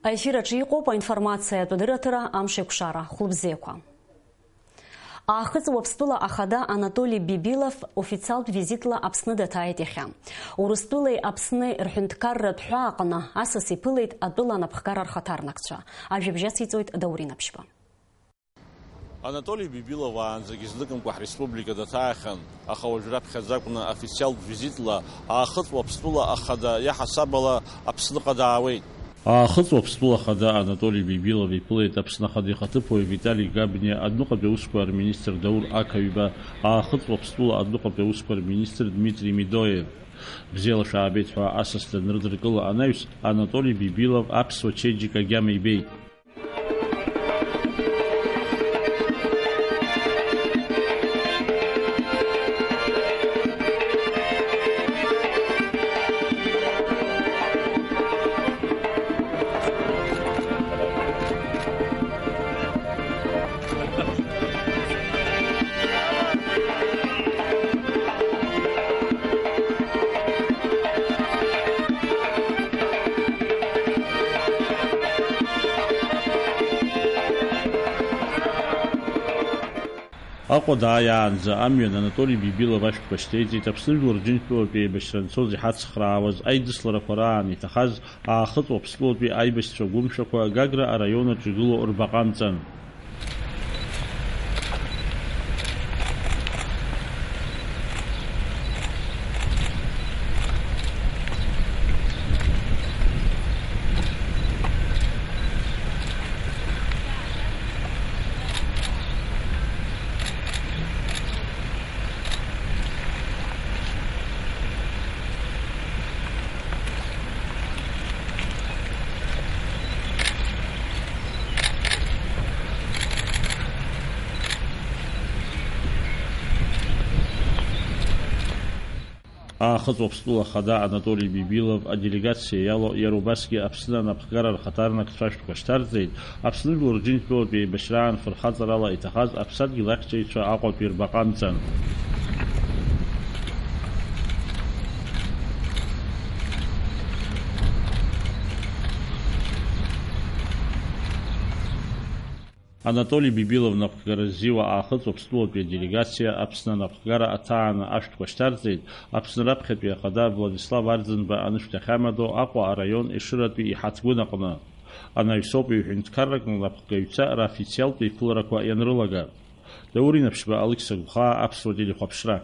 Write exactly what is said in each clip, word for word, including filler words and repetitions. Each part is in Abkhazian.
Аефир аҿы иҟоуп аинформациатә адырраҭара Амшеикәшара. Хәлыбзиақәа. Аахыҵ Уаԥстәыла ахада Анатоли Бибилов официалтә визитла Аԥсны даҭааит иахьа. Урыстәылеи Аԥсни рҳәынҭқарратә ҳәаа аҟны асас иԥылеит атәыла анапхгара рхаҭарнакцәа. Ажәабжь ациҵоит Даур Инаԥшьба. Анатоли Бибилов уаанӡагьы зныкымкәа ҳреспублика даҭаахьан, аха уажә раԥхьаӡа акәны официалтә визитла Аахыҵ Уаԥстәыла ахада иаҳасаб ала Аԥсныҟа даауеит. Аахыҵ Уаԥстәыла ахада Анатоли Бибилов иԥылеит Аԥсны ахада ихаҭыԥуаҩ Витали Габниа, адәныҟатәи аусқәа рминистр Даур Ақаҩба, Аахыҵ Уаԥстәыла адәныҟатәи аусқәа рминистр Дмитри Медоев. Бзиала шәаабеит ҳәа асас данрыдыркыла анаҩс, Анатоли Бибилов аԥсуа чеиџьыка агьама ибеит. Аҟәа дааиаанӡа амҩан Анатоли Бибилов ашәҭқәа шьҭеиҵеит Аԥсны Жәлар Џьынџьтәылатәи аибашьра анцоз иҳацхраауаз аидысларақәа раан иҭахаз Аахыҵ Уаԥстәылатәи аибашьцәа гәымшәақәа Гагра араион аҿы игылоу рбаҟа амҵан. Аахыҵ Уаԥстәыла ахада Анатоли Бибилов аделегациа иалоу, иара убасгьы Аԥсны анапхгара рхаҭарнакцәа ашәҭқәа шьҭарҵеит, Аԥсны Жәлар Џьынџьтәылатәи еибашьраан фырхаҵарала иҭахаз аԥсадгьыл ахьчаҩцәа Аҟәатәи рбаҟа амҵан. Анатоли Бибилов напхгара ззиуа Аахыҵ Уаԥстәылатәи аделегациа Аԥсны анапхгара аҭааны ашәҭқәа шьҭарҵеит, Аԥсны раԥхьатәи ахада Владислав Арӡынба анышәҭахьамадоу Аҟәа араион Ешыратәи иҳаҭгәын аҟны. Анаҩсоуп ҩҳәынҭқаррак напхгаҩцәа раофициалтә еиԥыларақәа ианрылага. Даур Инаԥшьба, Алықьса Гәхаа, Аԥсуа телехәаԥшра.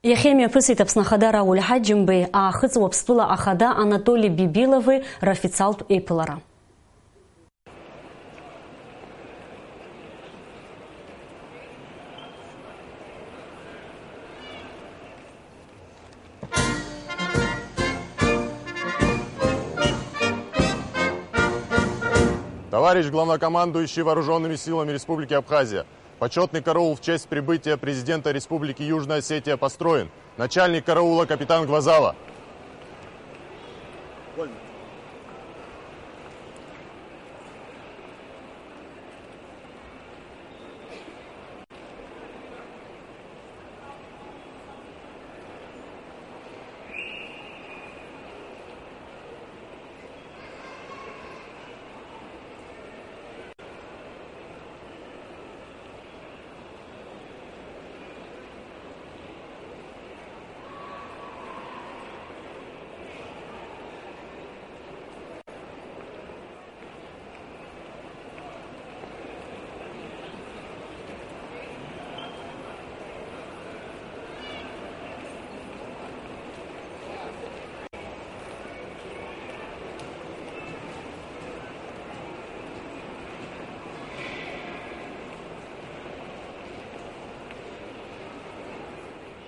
Иахьа имҩаԥысит Аԥсны Ахада Рауль Ҳаџьымбеи Аахыҵ Уаԥстәыла Ахада Анатоли Бибилови рофициалтә еиԥылара. Товарищ главнокомандующий Вооружёнными силами Республики Абхазия, почётный караул в честь прибытия президента Республики Южная Осетия построен. Начальник караула капитан Гвазава.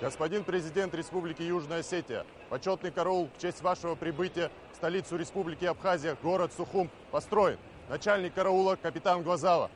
Господин президент Республики Южная Осетия, почётный караул в честь вашего прибытия в столицу Республики Абхазия, город Сухум, построен. Начальник караула капитан Гвазава.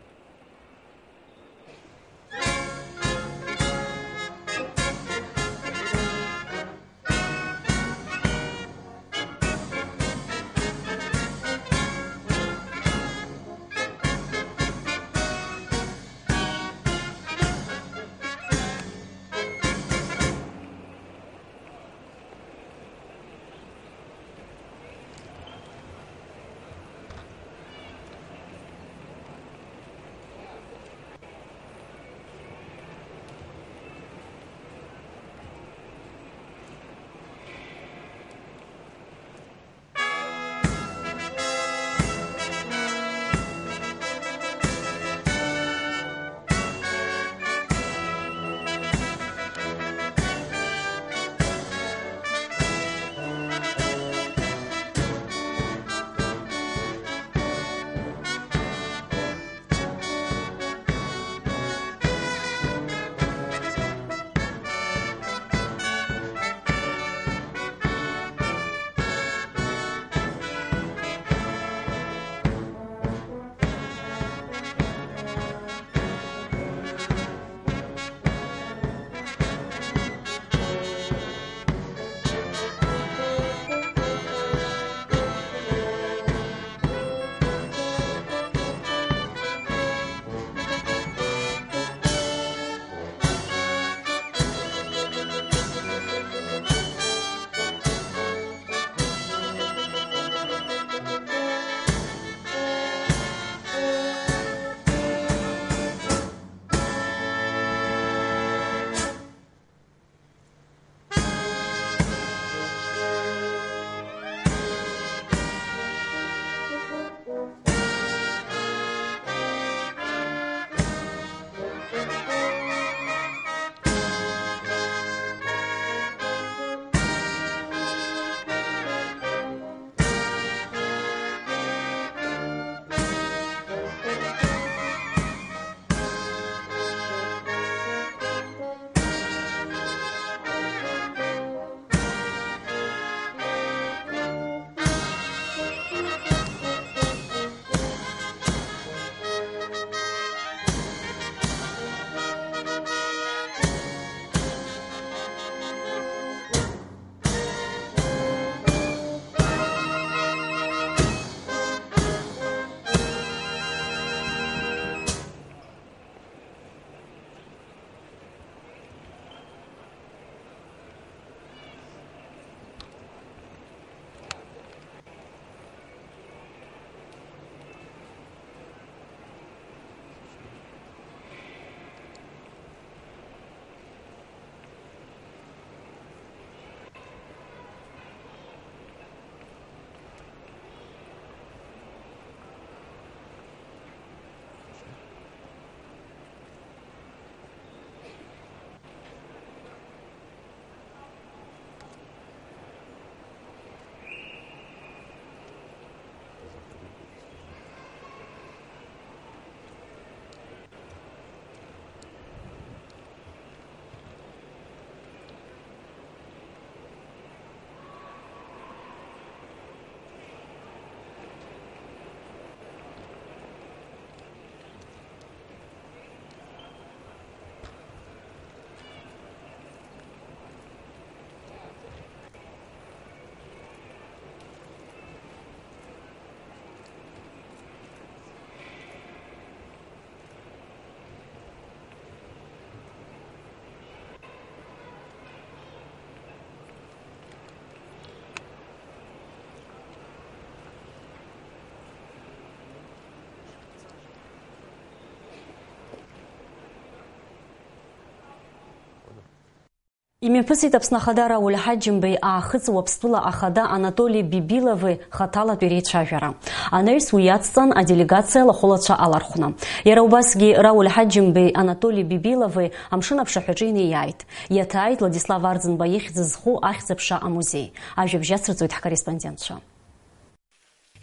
Имҩаԥысит Аԥсны Ахада Рауль Ҳаџьымбеи Аахыҵ Уаԥстәыла Ахада Анатоли Бибилови хаҭалатәи реицәажәара. Анаҩс уи иацҵан аделегациа лахәылацәа алархәны. Иара убасгьы Рауль Ҳаџьымбеи Анатоли Бибилови амшын аԥшаҳәаҿы инеиааит. Иаҭааит Владислав Арӡынба ихьӡ зху Ахьӡ-аԥша амузеи. Ажәабжь ацырҵоит ҳкорреспондентцәа.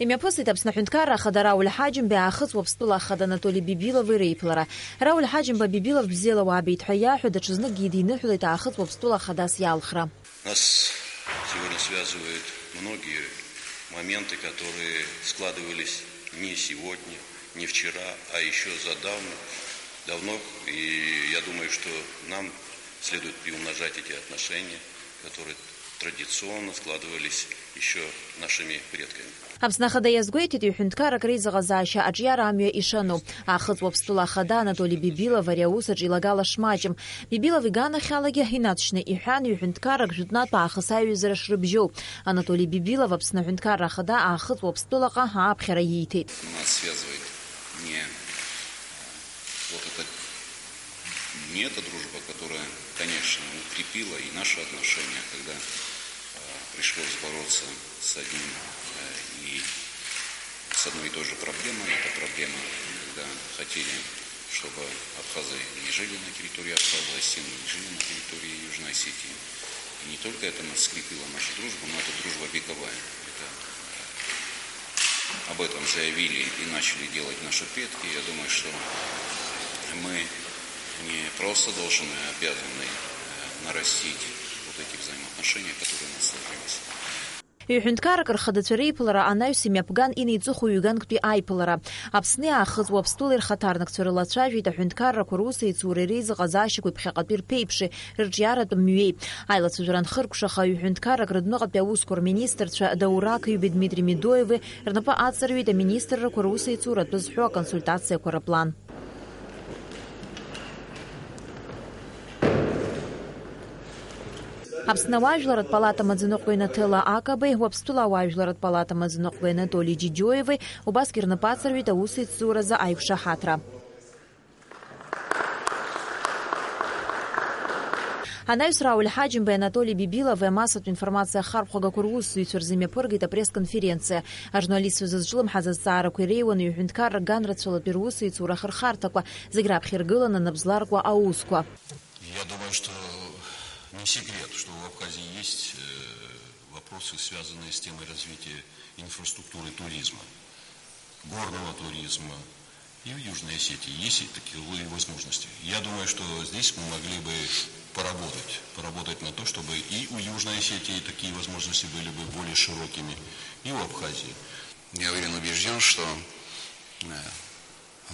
Имҩаԥысит Аԥсны аҳәынҭқарра ахада Рауль Ҳаџьымба Аахыҵ Уаԥстәыла ахада Анатоли Бибилови реиԥылара. Рауль Ҳаџьымба Бибилов бзиала уаабеит ҳәа иаҳәо, даҽазныкгьы идиныҳәалеит Аахыҵ Уаԥстәыла ахадас иалхра. Нас сегодня связывают многие моменты, которые складывались не сегодня, не вчера, а ещё задавно, давно. И я думаю, что нам следует приумножать эти отношения, которые традиционно складывались ещё нашими предками. Аԥсны Ахада иазгәеиҭеит ҩ-ҳәынҭқаррак реизыҟазаашьа аҿиара амҩа ишану. Аахыҵ Уаԥстәыла Ахада Анатоли Бибилов ари аус аҿы илагала шмаҷым. Бибилов иганахьалагьы инаҵшьны иҳәан, ҩ-ҳәынҭқаррак жәытәнатә аахыс аиҩызара шрыбжьоу. Анатоли Бибилов Аԥсны аҳәынҭқарра Ахада Аахыҵ Уаԥстәылаҟа ааԥхьара ииҭеит. Нас связывает не вот эта, не эта дружба, которая, конечно, укрепила и наши отношения, когда, э, пришлось бороться с одним, э, и с одной и той же проблемой. Это проблема, когда хотели, чтобы абхазы не жили на территории Абхазии, осетины не жили на территории Южной Осетии. И не только это нас скрепило, наша дружба, но это дружба вековая. Это, э, об этом заявили и начали делать наши предки. Я думаю, что мы не просто должны, а обязаны, э, нарастить вот эти взаимоотношения, которые у нас сложились. Ҩ-ҳәынҭқаррак рхадацәа реиԥылара анаҩс имҩаԥган инеиҵыху ҩганктәи аиԥылара. Аԥсни Аахыҵ Уаԥстәылеи рхаҭарнакцәа рылацәажәеит аҳәынҭқаррақәа русеицуреи реизыҟазаашьақәеи ԥхьаҟатәи рԥеиԥши, рҿиаратә мҩеи. Аилацәажәара анхыркәшаха, ҩ-ҳәынҭқаррак рыдәныҟатәи аусқәа рминистрцәа Даур Акиуби Дмитрий Медоеви рнапы аҵарҩит аминистррақәа русеицуратә зҳәо аконсультациақәа рыплан. Аԥсны ауаажәларратә палата амаӡаныҟәгаҩ Наҭела Акабеи, Уаԥстәыла ауаажәларратә палата амаӡаныҟәгаҩ Анатоли Џьиџьоеви убасгьы рнапы аҵарҩит аусеицуразы аиқәшаҳаҭра. Анаҩс Рауль Ҳаџьымбеи Анатоли Бибилови амассатә информациа ахархәагақәа русзуҩцәа рзы имҩаԥыргеит апресс-конференциа. Ажурналистцәа зызҿлымҳаз азҵаарақәа иреиуаны ҩ-ҳәынҭқаррак ганрацәалатәи русеицура ахырхарҭақәа зегь раԥхьа иргыланы анап зларкуа аусқәа. Я думаю, что не секрет, что у Абхазии есть, э, вопросы, связанные с темой развития инфраструктуры туризма, горного туризма. И в Южной Осетии есть и такие возможности. Я думаю, что здесь мы могли бы поработать, поработать на то, чтобы и у Южной Осетии такие возможности были бы более широкими, и у Абхазии. Я уверен, убежден, что, э,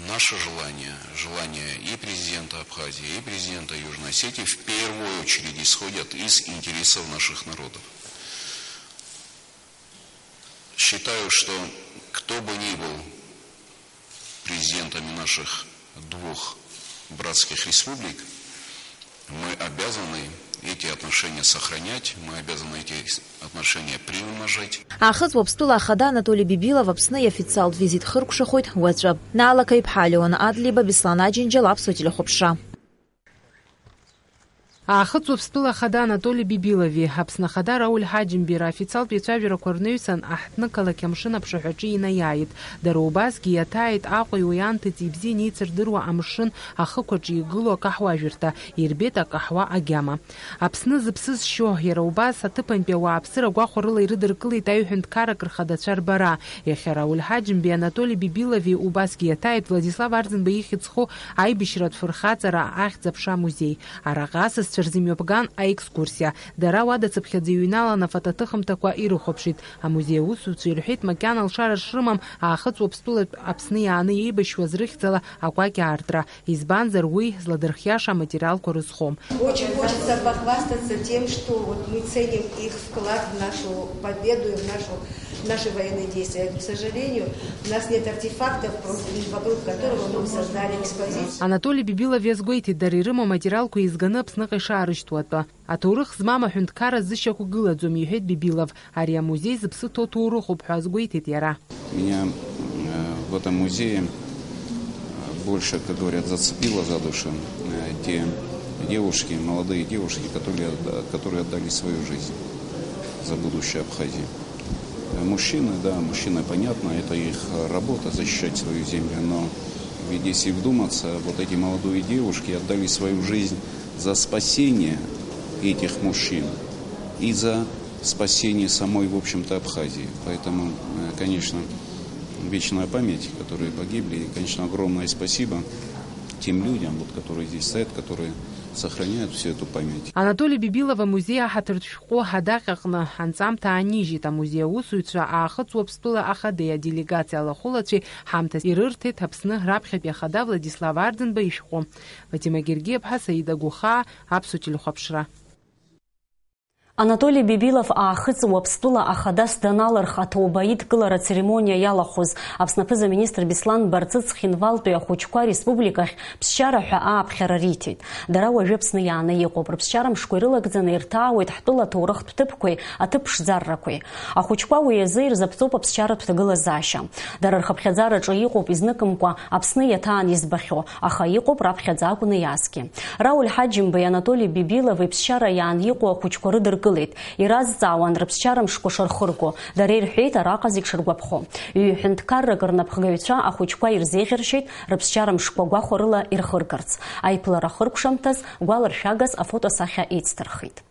наше желание, желание и президента Абхазии, и президента Южной Осетии в первую очередь исходят из интересов наших народов. Считаю, что кто бы ни был президентами наших двух братских республик, мы обязаны эти отношения сохранять, мы обязаны эти отношения приумножать. Аахыҵ Уаԥстәыла ахада Анатоли Бибилов Аԥсны иофициалтә визит хыркәшахоит уаҵәы. Наала Каиԥҳа, Леон Адлеиба, Беслан Аџьынџьал, Аԥсуа телехәаԥшра. Аахыҵ Уаԥстәыла ахада Анатоли Бибилови, Аԥсны ахада Рауль Ҳаџьымбеи роофициалтә еицәажәарақәа рнаҩсан аҳҭны-қалақь амшын аԥшаҳәаҿы инаиааит. Дара убасгьы иаҭааит Аҟәеи уи анҭыҵи бзиа инеицырдыруа амшын ахықәаҿы игылоу акаҳуажәырҭа, ирбеит акаҳуа агьама. Аԥсны зыԥсы зшьо, иара убас аҭыԥантәи ауааԥсыра гәахәарыла ирыдыркылеит аҩ-ҳәынҭқаррак рхадацәа рбара. Иахьа Рауль Ҳаџьымбеи Анатоли Бибилови убасгьы иаҭааит Владислав Арӡынба ихьӡ зху аибашьратә фырхаҵара Ахьӡ-аԥша амузеи. Араҟа асасцәа рзы имҩаԥган аекскурсиа. Дара уа дацыԥхьаӡа иҩналан афотоҭыхымҭақәа ирыхәаԥшит. Амузеи аусзуҩцәа ирҳәеит, макьана алшара шрымам Аахыҵ Уаԥстәылатә Аԥсны иааны еибашьуаз рыхьӡала акәакь аартра, избанзар уи зладырхиаша аматериалқәа рызхом. Очень хочется похвастаться тем, что вот мы ценим их вклад в нашу победу и в нашу, в наши военные действия. К сожалению, у нас нет артефактов, вокруг которого мы создали экспозицию. Анатоли Бибилов иазгәеиҭеит, дара ирымоу аматериалқәа еизганы Аԥсныҟа ишаарышьҭуа атәы. Аҭоурых змам аҳәынҭқарра зышьақәгылаӡом, иҳәеит Бибилов. Ари амузеи зыԥсы ҭоу ҭоурыхуп ҳәа азгәеиҭеит иара. Меня, э, в этом музее, э, больше, как говорят, зацепило за душу, э, те Девушки, молодые девушки, которые, отда- которые отдали свою жизнь за будущее Абхазии. Э, Мужчины, да, мужчины, понятно, это их работа защищать свою землю, но ведь если вдуматься, вот эти молодые девушки отдали свою жизнь за спасение этих мужчин и за спасение самой, в общем-то, Абхазии. Поэтому, э, конечно, вечная память, которые погибли, и, конечно, огромное спасибо тем людям, вот, которые здесь стоят, которые сохраняют всю эту память. Анатоли Бибилов амузеи аҳаҭыртә шәҟәы адаҟьаҟны анҵамҭа аанижьит. Амузеи аусзуҩцәа Аахыҵ Уаԥстәыла ахадеи аделегациа алахәылацәеи ҳамҭас ирырҭеит Аԥсны раԥхьатәи ахада Владислав Арӡынба ишәҟәы. Фатима Гергиаԥҳа, Саида Гәыхаа, Аԥсуа телехәаԥшра. Анатоли Бибилов Аахыҵ Уаԥстәыла ахадас даналырх аҭоуба идкылара ацеремониа иалахәыз Аԥсны аԥыза-министр Беслан Барцыц Цхинвалтәи ахәыҷқәа ареспубликахь ԥсшьара ҳәа ааԥхьара риҭеит. Дара уажәы Аԥсны иааны иҟоуп, рыԥсшьара мшқәа ирылагӡаны ирҭаауеит ҳтәыла аҭоурыхтә ҭыԥқәеи аҭыԥ ԥшӡаррақәеи. Ахәыҷқәа уи азы ирзаԥҵоуп аԥсшьаратә ҭагылазаашьа. Дара рхыԥхьаӡараҿы иҟоуп изныкымкәа Аԥсны иаҭаан избахьоу, аха иҟоуп раԥхьаӡа акәны иаазгьы. Рауль Ҳаџьымбеи Анатоли Бибилови ԥсшьара иаан иҟоу ахәыҷқәа рыдыркылеит, иразҵаауан рыԥсшьара мшқәа шырхырго, дара ирҳәеит араҟа зегь шыргәаԥхо. Ҩ-ҳәынҭқаррак рнапхгаҩцәа ахәыҷқәа ирзеиӷьаршьеит рыԥсшьара мшқәа гәахәарыла ирхыргарц. Аиԥылара ахыркәшамҭаз гәаларшәагас афотосахьа еицдырхит.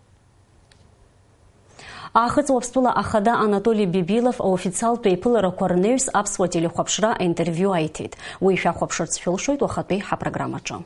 Аахыҵ Уаԥстәыла ахада Анатоли Бибилов аофициалтә еиԥыларақәа рнаҩс аԥсуа телехәаԥшра аинтервиу аиҭеит. Уи шәахәаԥшырц шәылшоит уахатәи ҳапрограммаҿы.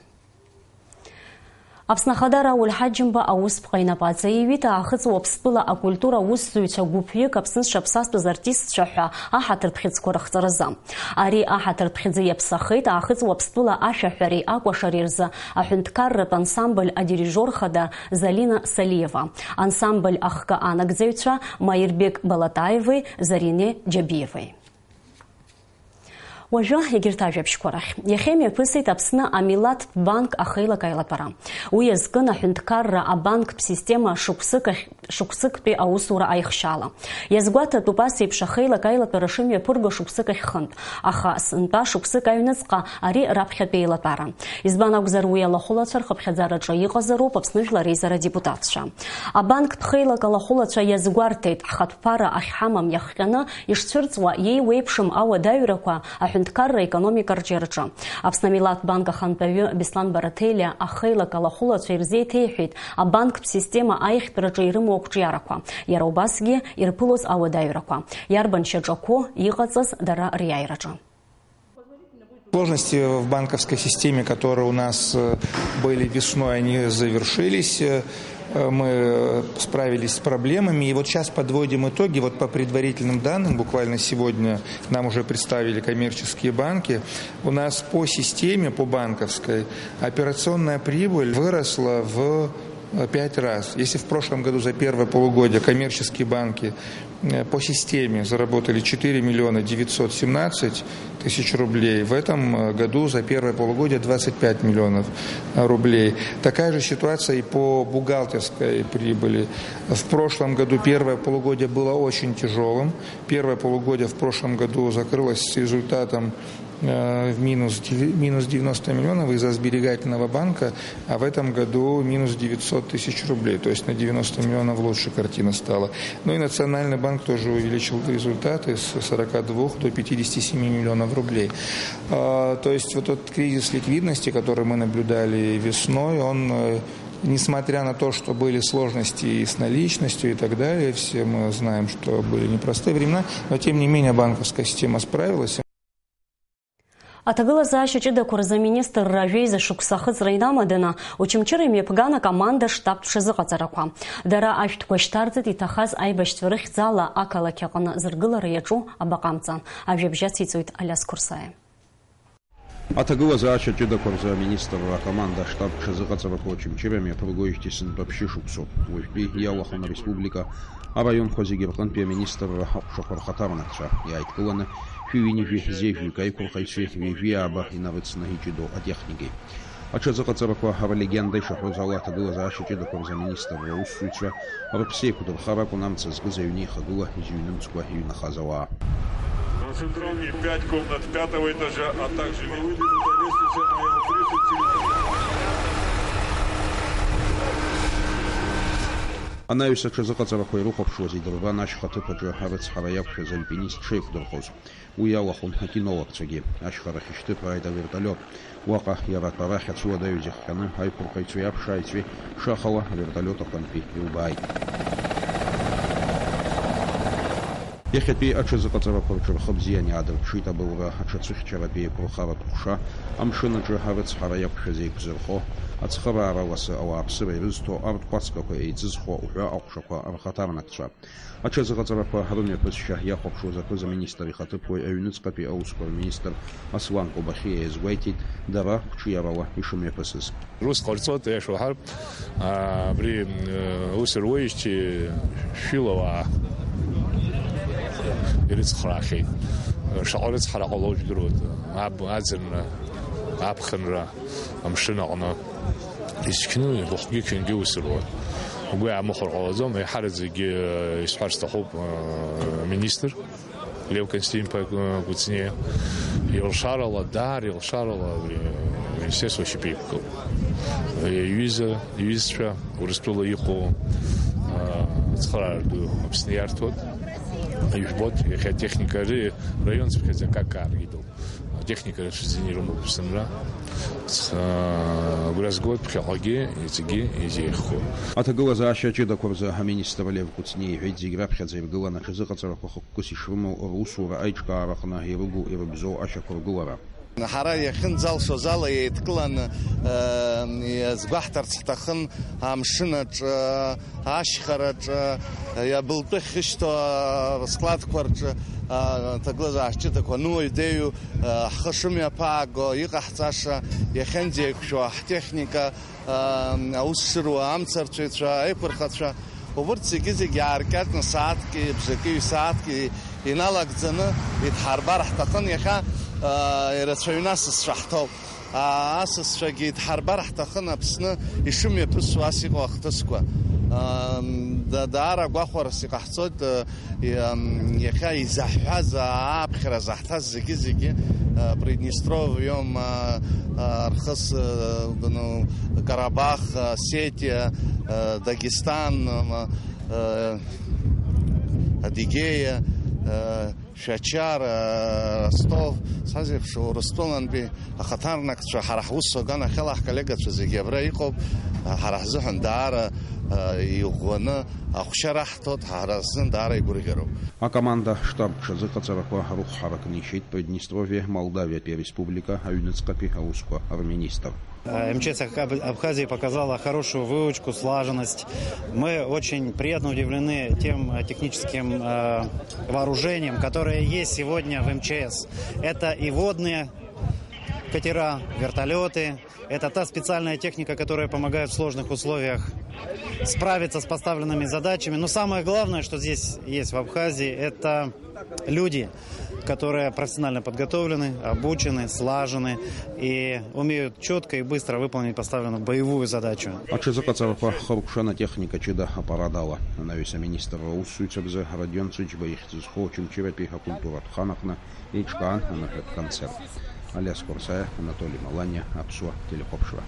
Аԥсны Ахада Рауль Ҳаџьымба аусԥҟа инапы аҵаиҩит Аахыҵ Уаԥстәыла акультура аусзуҩцәа гәыԥҩык Аԥсны зҽаԥсазтәыз артистцәа ҳәа аҳаҭыртә хьыӡқәа рыхҵаразы. Ари аҳаҭыртә хьӡы иаԥсахеит Аахыҵ Уаԥстәыла ашәаҳәареи акәашареи рзы аҳәынҭқарратә ансамбль адирижиор хада Залина Салиева, ансамбль ахкы анагӡаҩцәа Маирбек Балатаевеи Зарине Џьабиевеи. Уажәы егьырҭ ажәабжьқәа рахь. Иахьа имҩаԥысит Аԥсны Амилаҭтә банк ахеилак аилатәара. Уи иазкын аҳәынҭқарра абанктә система шықәсык ахь, шықәсыктәи аусура аихшьала. Иазгәаҭатәуп ас еиԥш ахеилак аилатәара шымҩаԥырго шықәсык ахь хынтә, аха сынтәа шықәсык аҩныҵҟа ари раԥхьатәи еилатәара. Избан акәзар, уи алахәылацәа рхыԥхьаӡараҿы иҟазароуп Аԥсны Жәлар Реизара адепутатцәа. Абанктә хеилак алахәылацәа иазгәарҭеит, ҳхатә ԥара ахьҳамам иахҟьаны ишцәырҵуа иеиуеиԥшым ауадаҩрақәа аҳәынҭқарра економика рҿиараҿы. Аԥсны Амилаҭтә банк ахантәаҩы Беслан Бараҭелиа ахеилак алахәылацәа ирзеиҭеиҳәеит абанктә система аиӷьтәраҿы ирымоу ақәҿиарақәа, иара убасгьы ирԥылоз ауадаҩрақәа, иарбан шьаҿақәоу иҟаҵаз дара риааираҿы. Сложности в банковской системе, которые у нас, э, были весной, они завершились. Э, мы справились с проблемами. И вот сейчас подводим итоги. Вот по предварительным данным, буквально сегодня нам уже представили коммерческие банки. У нас по системе, по банковской, операционная прибыль выросла в, э, пять раз. Если в прошлом году за первое полугодие коммерческие банки э, по системе заработали четыре миллиона девятьсот семнадцать тысяч рублей. В этом, э, году за первое полугодие двадцать пять миллионов, э, рублей. Такая же ситуация и по бухгалтерской прибыли. В прошлом году первое полугодие было очень тяжелым. Первое полугодие в прошлом году закрылось с результатом э, в минус, деви- минус девяносто миллионов из-за сберегательного банка, а в этом году минус девятьсот тысяч рублей, то есть на девяносто миллионов лучше картина стала. Ну и Национальный банк тоже увеличил результаты с сорока двух до пятидесяти семи миллионов рублей. А, то есть вот этот кризис ликвидности, который мы наблюдали весной, он, э, несмотря на то, что были сложности и с наличностью и так далее, все мы знаем, что были непростые времена, но тем не менее банковская система справилась. Аҭагылазаашьа ҷыдақәа рзы аминистрра жәеиза шықәса ахыҵра инамаданы, Очамчыра имҩаԥган акоманда штаб ҽазыҟаҵарақәа. Дара ашәҭқәа шьҭарҵеит иҭахаз аибашьцәа рыхьӡала ақалақь аҟны зыргылара иаҿу абаҟа амҵан. Ажәабжь ациҵоит Алиас Қәырсаиа. Аҭагылазаашьа ҷыдақәа рзы аминистрра акоманда аштаб ҽазыҟаҵарақәа Очамчыра мҩаԥыргоижьҭеи сынтәа ԥшьышықәсоуп. Уажәтәи иалахәын ареспублика араионқәа зегьы рҟынтәи аминистрра аҟәшақәа рхаҭарнакцәа. Иааидкыланы шәи ҩынҩажәи зежәҩык аиқәырхаҩцәеи ҩажәи ааба инарыцны иҷыдоу атехникеи. Аҽазыҟаҵарақәа, ара легенда ишаҳәоз ала, аҭагылазаашьа ҷыдақәа рзы аминистрра аусзуҩцәа рыԥсы еиқәдырхар акәын амца зкыз аҩны ихагыла изыҩнымҵкәа иҩнахаз ауаа. На центральной пять комнат пятого этажа, а также лестница на тридцать. Анаҩс аҽазыҟаҵарақәа ирыхәаԥшуаз идырбан ашьха ҭыԥ аҿы арыцҳара иақәшәаз альпинист шеиқәдырхоз. Уи иалахәын акинологцәагьы. Ашьхарахь ишьҭыԥрааит аверталиот. Уаҟа иара атәара ахьацу адаҩ зихҟьаны аиқәырхаҩцәеи аԥшааҩцәеи шахала аверталиот аҟынтәи илбааит. Иахьатәи аҽазыҟаҵарақәа рҿы рхы бзиан иаадырԥшит абылра, аҽацәыхьчаратәи еиқәырхаратә ҟәша, амшын аҿы арыцҳара иақәшәаз еиқәзырхо, ацхыраара ласы ауааԥсыра ирызҭо арҭ кәацгақәа еиҵызхуа уҳәа аҟәшақәа рхаҭарнакцәа. Аҽазыҟаҵарақәа рымҩаԥысшьа иахәаԥшуаз аԥыза-министр ихаҭыԥуаҩ аҩныҵҟатәи аусқәа рминистр Аслан Кобахиа иазгәеиҭеит, дара қәҿиарала ишымҩаԥысыз. Рус ҟарҵоит, аиаша уҳәар, а, абри, м, ус руеижьҭеи шәила уаа ирыцхраахьеит. Шаҟа рыцҳара ҟалоу жәдыруеит. Аб-, аӡынра, аԥхынра, амшын аҟны. Изқьны, ихәгьы-қьынгьы ус руан. Угәы иаамыхәар ҟалаӡом, еиҳараӡакгьы, э, исҳәар сҭахуп, э, министр Лев Константин-иԥа, э, Кәыҵниа. Илшарала, даара илшарала, абри, э, министерство шьапы иқәкып. Э, иҩыза, иҩызцәа Урыстәыла иҟоу, э, ацхыраара ду Аԥсны иарҭоит. Ижәбоит, иахьа атехника ари раион цыԥхьаӡа акака ааргеит. Атехника рацәаӡаны ирымоуп Аԥсынра. Ц-, агәра згоит ԥхьаҟагьы, иҵегьы изеиӷьхо. Аҭагылазаашьа ҷыдақәа рзы аминистр Лев Кәыҵниа иҳәеит, зегь раԥхьаӡа иргылан аҽазыҟаҵарақәа хықәкыс ишрымоу русура аиҿкаара аҟны ирыгу-ирыбзоу ашьақәыргылара. Ҳара иахьынӡалшоз ала еидкыланы, э, иазгәаҳҭарц ҳҭахын амшын аҿы, ашьхараҿы, абылтәы ахьышьҭоу аскладқәа рҿы, аҭагылазаашьа ҷыдақәа ануаҩ-деиҩу, ҳхы шымҩаԥааго, иҟаҳҵаша, иахьынӡеиқәшәо ҳтехника, аус шыруа амцарцәаҩцәа, аиқәырхацәа, убырҭ зегьы-зегьы ааркьаҿны сааҭки, бжаки, ҩ-сааҭки иналагӡаны идҳарбар ҳҭахын. Иахьа ирацәаҩны асасцәа ҳҭоуп. Асасцәагьы идҳарбар ҳҭахын Аԥсны ишымҩаԥысуа ас иҟоу ахҭысқәа. Ам, да-, даара гәахәарас иҟаҳҵоит, э, и-, ам, иахьа изаҳҳәаз, а, ааԥхьара заҳҭаз зегьы-зегьы, э, Приднестровье, ма, э, Архыз, э, ну, Карабах, э, Осетия, э, Дагестан, ма, э, Адыгея, э, Шәачара, Ростов, сазеиԥш, Урыстәылантәи ахаҭарнакцәа ҳара ҳус аганахьала ҳколлегацәа зегьы абра иҟоуп, ҳара ҳзыҳәан даара, а, иӷәӷәаны ахәшьара ҳҭоит, ҳара ҳзын даара игәырӷьароуп. Акоманда штаб ҽазыҟаҵарақәа рыхәҳаракны ишьеит Приднестровье Молдавиатәи ареспублика аҩныҵҟатәи аусқәа рминистр. Э, М Ч С Аб-, Абхазии показала хорошую выучку, слаженность. Мы очень приятно удивлены тем, э, техническим, э, вооружением, которое есть сегодня в М Ч С. Это и водные катера, вертолёты. Это та специальная техника, которая помогает в сложных условиях справиться с поставленными задачами. Но самое главное, что здесь есть в Абхазии, это люди, которые профессионально подготовлены, обучены, слажены и умеют чётко и быстро выполнить поставленную боевую задачу. Аҽазыҟаҵарақәа хыркәшан атехника ҷыда аппарат ала. Анаҩс аминистрра аусзуҩцәа рзы Родион Ҵәыџьба ихьӡ зху Очамчыратәи акультуратә хан аҟны еиҿкаан аныҳәатә концерт. Алиас Қәарсаиа, Анатоли Маланиа, Аԥсуа телехәаԥшра.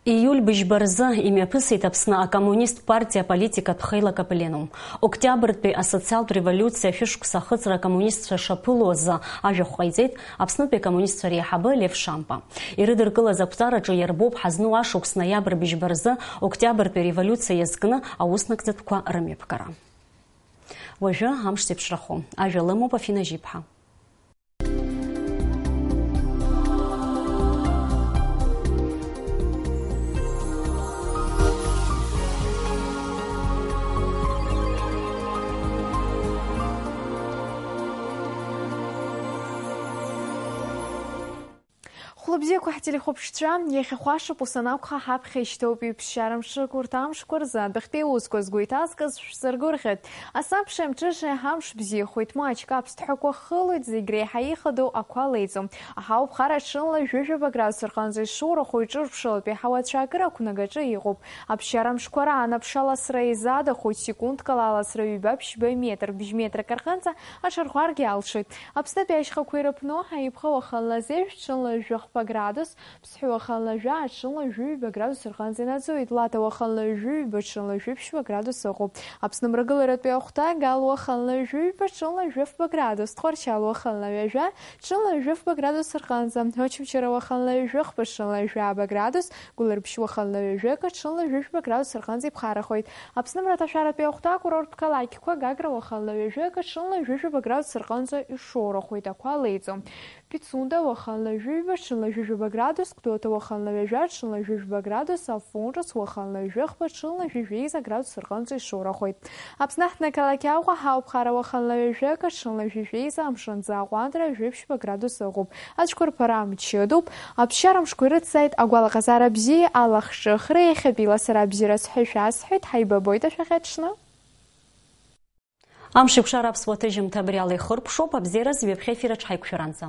Ииуль быжьба рзы имҩаԥысит Аԥсны акоммунист партиа аполитикатә хеилак апленум. Октиабртәи асоциалтә револиуциа шәышықәса ахыҵра акоммунистцәа шаԥыло азы ажәахә ҟаиҵеит Аԥснытәи акоммунистцәа реиҳабы Лев Шамба. Ирыдыркылаз ақәҵараҿы иарбоуп ҳазну ашықәс ноиабр быжьба рзы Октиабртәи ареволиуциа иазкны ауснагӡатәқәа рымҩаԥгара. Уажәы амш зеиԥшрахо ажәа лымоуп Афина Жьиԥҳа. Хәлыбзиақәа ҳтелехәаԥшцәа, иахьа хәашықәса анакәха, ҳаԥхьа ишьҭоуп ҩԥсшьара мшык. Урҭ амшқәа рзы адәахьтәи аусқәа згәы иҭазкыз шәзыргәырӷьеит. Асабша мҽыша ҳамш бзиахоит, маҷк аԥсҭҳәақәа хылоит, зегь реиҳа ихадоу ақәа леиӡом. Аҳауа ԥхара ҽынла жәаҩа-жәаба градус рҟынӡа ишоурахо иҿырԥшылатәи аҳауа ацәаакыра ақәнагаҿы иҟоуп. Аԥсшьара мшқәа раан аԥша ласра еизадахоит, секундкала аласра ҩба-ԥшьба метр, бжь метрак рҟынӡа аҽархәаргьы алшоит. Аԥснытәи ашьхақәа ирыԥну ҳаиԥхауа хынла зежә ҽынла жәахԥа градус, Ԥсҳәы уахынла жәа, аҽынла жәаҩба градус рҟынӡа инаӡоит, Лаҭа уахынла жәаҩба, аҽынла жәаԥшьба градус ыҟоуп. Аԥсны мрагыларатәи ахәҭа, Гал уахынла жәаҩба, аҽынла жәафба градус, Тҟәарчал уахынла ҩажәа, аҽынла жәафба градус рҟынӡа, Очамчыра уахынла ҩажәихба, аҽынла жәаба градус, Гәылрыԥшь уахынла ҩажәак, аҽынла жәафба градус рҟынӡа иԥхарахоит. Аԥсны мраҭашәаратәи ахәҭа, акурорттә қалақьқәа, Гагра уахынла ҩажәак, аҽынла жәафба градус рҟынӡа ишоурахоит, ақәа леиӡом. Пицунда уахынла жәаҩба, аҽынла жәафба градус, Гәдоуҭа уахынла ҩажәа, аҽынла жәафба градус, Афон ҿыц уахынла жәафба, аҽынла жәаҩа градус рҟынӡа ишоурахоит. Аԥсны аҳҭнықалақь Аҟәа ҳауп, Хара уахынла ҩажәак, аҽынла жәаҩа, амшынӡы аҟәандра жәаԥшьба градус ыҟоуп. Ацәқәырԥара мчыдоуп. Аԥсшьара мшқәа ирыцзааит агәалаҟазаара бзиеи алахҿыхреи, иахьатәи ласра бзиараз ҳәа шәасҳәеит, ҳаибабоит ашәахьаҽны. Амш еиқәшара аԥсуа ҭыжьымҭа абри ала ихыркәшоуп, абзиараз ҩаԥхьа ефир аҿы ҳаиқәшәаранӡа.